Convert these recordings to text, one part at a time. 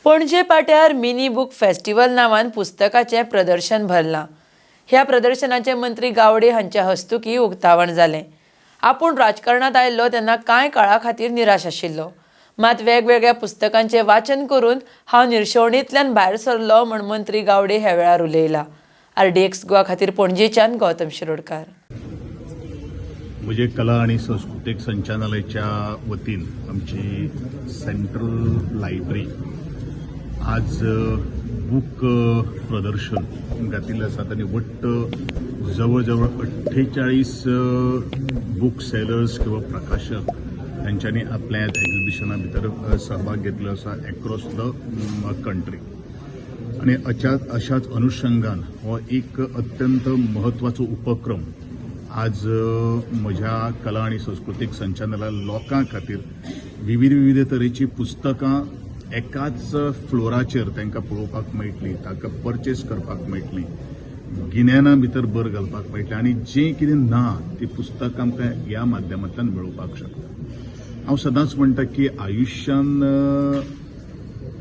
Panaji पाट्यार mini book festival नांवान पुस्तकाचें प्रदर्शन भरलां. ह्या प्रदर्शनाचें मंत्री गावडे हांच्या हस्तुकीं उक्तावण जालें. आपूण राजकारणांत आयल्लो तेन्ना कांय काळा खातीर निराश आशिल्लो, मात वेगवेगळ्या पुस्तकांचें वाचन करून हांव निर्शेवणेंतल्यान भायर सरलो म्हूण मंत्री गावडे ह्या वेळार उलयला. आरडीएक्स गोवा खातीर पणजेच्यान गौतम शिरोडकार. म्हजे कला आणि सांस्कृतीक संचालनालयाच्या वतीन आमची सेंट्रल लायब्ररी आज बूक प्रदर्शन घातिल्लें आसा आनी वट्ट जवळ जवळ 48 बूक सेलर्स किंवा प्रकाशक तांच्यांनी आपल्या एक्झिबिशना भितर सहभाग घेतलो आसा एक्रॉस the country. आणि अशाच अनुषंगान हो एक अत्यंत महत्वाचो उपक्रम आज म्हज्या कला आणि संस्कृतीक संचालनालय लोकां खातीर विविध विविध तरेची पुस्तकां एकाच फ्लोराचेर तांकां पळोवपाक मेळटली, तांकां परचेस करपाक मेळटली, गिन्याना भितर भर घालपाक मेळटली आनी जें कितें ना ती पुस्तकां आमकां ह्या माध्यमांतल्यान मेळोवपाक शकता. हांव सदांच म्हणटा की आयुश्यान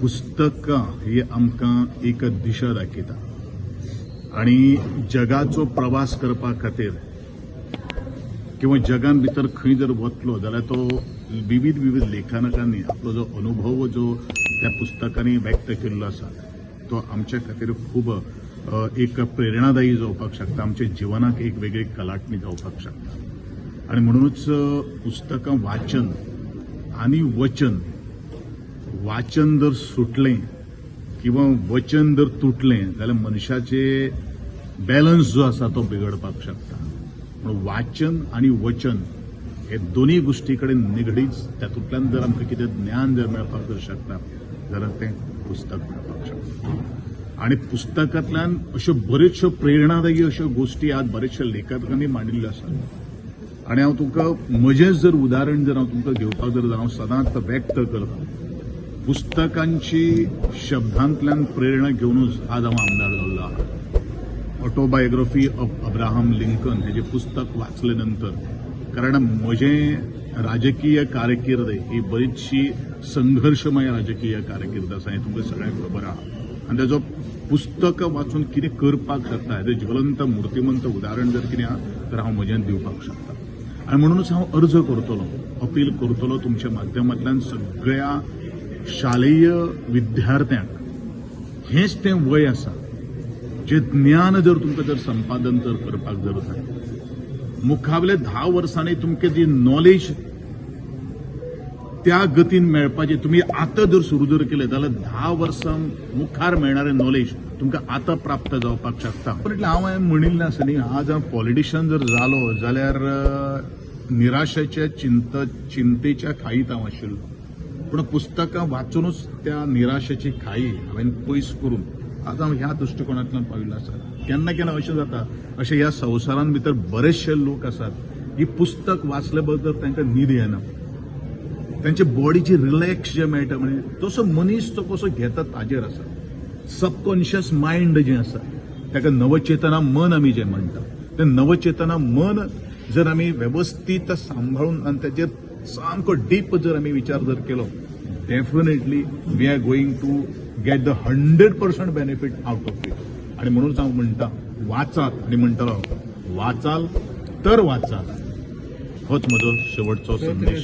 पुस्तकां ही आमकां एक दिशा दाखयता आणि जगाचो प्रवास करपा खातीर किंवा जगान भितर खंय जर वतलो जाल्यार तो विविध विविध लेखकांनी आपलो जो अनुभव जो त्या पुस्तकांनी व्यक्त केल्लो आसा तो आमच्या खातीर खूब एक प्रेरणादायी जावपाक शकता, आमच्या जिवनाक एक वेगळी कलाटणी जावपाक शकता. आणि म्हणूनच पुस्तकां वाचन आणि वचन, वाचन जर सुटलें किंवा वचन जर तुटलें जाल्यार मनशाचे बॅलन्स जो आसा तो बिगडपाक शकता. म्हणून वाचन आणि वचन हे दोन्ही गोश्टी कडेन निगडीत, तातूंतल्यान जर आमकां कितें ज्ञान जर मेळपाक जर शकता जाल्यार तें पुस्तक मेळपाक शकता. आणि पुस्तकांतल्यान अश्यो बऱ्योचश्यो प्रेरणादायी अश्यो गोश्टी आज बरेचशे लेखकांनी मांडिल्ल्यो आसात. आणि हांव तुमकां म्हजेंच जर उदाहरण जर हांव तुमकां घेवपाक जर हांव सदांच व्यक्त करता, पुस्तकांची शब्दांतल्यान प्रेरणा घेवनूच आज हांव आमदार जाल्लो आहा. ऑटोबायोग्राफी ऑफ अब्राहम लिंकन हेजें पुस्तक वाचले नंतर, कारण म्हजें राजकीय कारकीर्द ही बरीचशी संघर्शमय राजकीय कारकीर्द आसा हें तुमकां सगळ्यांक खबर आहा. आनी तेजो पुस्तक वाचून कितें करपाक शकता हेजें ज्वलंत मूर्तिमंत उदाहरण जर कितें आहा तर हांव म्हज्यान दिवपाक शकता. आनी म्हणूनच हांव अर्ज करतलो, अपील करतलो तुमच्या माध्यमांतल्यान सगळ्या शालेय विद्यार्थ्यांक, हेंच तें वय आसा जे ज्ञान जर तुमकां जर संपादन जर करपाक जर जाय, मुखावले 10 वर्सांनी तुमकां जी नॉलेज त्या गतीन मेळपाची, तुमी आतां जर सुरू जर केलें जाल्यार 10 वर्सां मुखार मेळणारें नॉलेज तुमकां आतां प्राप्त जावपाक शकता. म्हटल्यार हांव हांवें म्हणिल्लें आसा न्ही, आज हांव पॉलिटिशियन जर जालो जाल्यार निराशेच्या चिंतेच्या खाईत हांव आशिल्लो, पूण पुस्तकां वाचुनूच त्या निराशेची खाई हांवें पयस करून आज हांव ह्या दृश्टिकोनांतल्यान पाविल्लो आसा. केन्ना केन्ना अशें जाता, अशें ह्या संवसारांत भितर बरेचशे लोक आसात ही पुस्तक वाचले बगर तांकां न्हीद येना, तांच्या बॉडीची रिलॅक्स जे मेळटा. म्हणजे तसो मनीस तो कसो घेता ताजेर आसा. सबकॉन्शियस मायंड जें आसा ताका नवचेतना मन आमी जें म्हणटा, तें नवचेतना मन जर आमी वेवस्थीत सांबाळून आनी ताचेर सामको डीप जर आमी विचार जर केलो, definitely we are going to get the 100% benefit out of it. आणि म्हणूनच हांव म्हणटा, वाचात आनी म्हणटलो, वाचाल तर वाचाल, होच म्हजो शेवटचो संदेश.